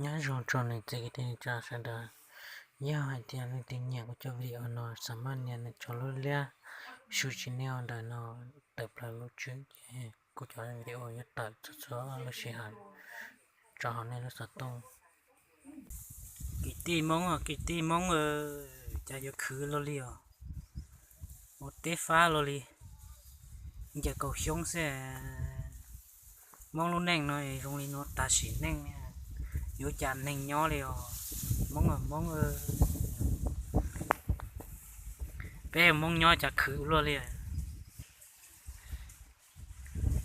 Nyob zoo txog niam txiv kwv tij neej tsa sawv daws, yog hais tias leej twg nyiam kuv cov video no, xam maj nias nws cov lub liab su tsis niaj ntawm no tawm plaws lub tswb ces kuv cov video yuav tawm txhua txhua lub sij hawm rau hauv nej lub xov tooj. Kwv tij Hmoob, kwv tij Hmoob, cas yuav khwv luaj li os, ua teb fab luaj li, ncaws kaus xyoob xwb. Hmoob lub neej no zoo li no tas sim neej, yuav cas neeg nyob li os. Hmoob, Hmoob, peb Hmoob nyob cas khwv luaj li.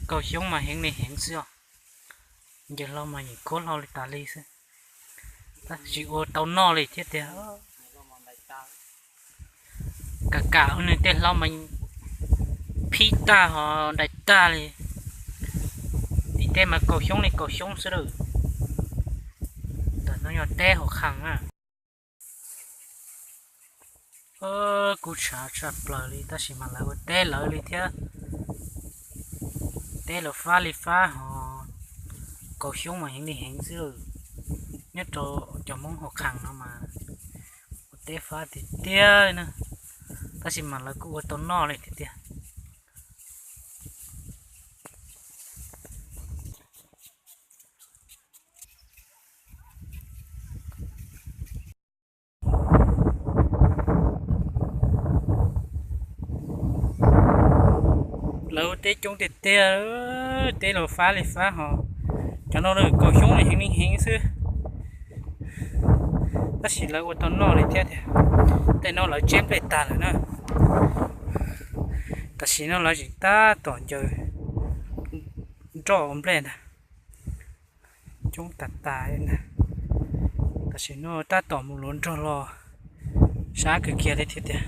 Kaus xyoob mas heev li heev xwb os, ncaws hlo mas yeej khuab hlo li tas li xwb, tab sis ua tau noj li thiab tiag. Kam kam ua nws tej hlau mas phib tag ho dai tag li. Tim tej mas kaus xyoob li kaus xyoob xwb lawm. Ntawm no yog teb hauv khas na. Kuv tshav tshaj plaws li tab sis mas lawv ua teb lawv li thiab. Teb lawv fab li fab ho kaus xyoob mas heev li heev xwb lawm. Nyob rau cov Hmoob hauv khas no mas ua teb fab tiag tiag li na, tab sis mas lawv kuj ua tau noj li tiag tiag. Lawv ua teb coob tiag tiag, teb los fab li fab ho. Cov no kaus xyoob li heev li heev xwb, tab sis lawv ua tau noj li thiab tiag. Tej no lawv tseb nplej tag lawm na, tam sim no lawv tseem tab tom ncaws nroj ua nplej ntag. Coob tas tas ntag. Tam sim no tab tom mus luav nrog los sab kawg kiag li thiab tiag.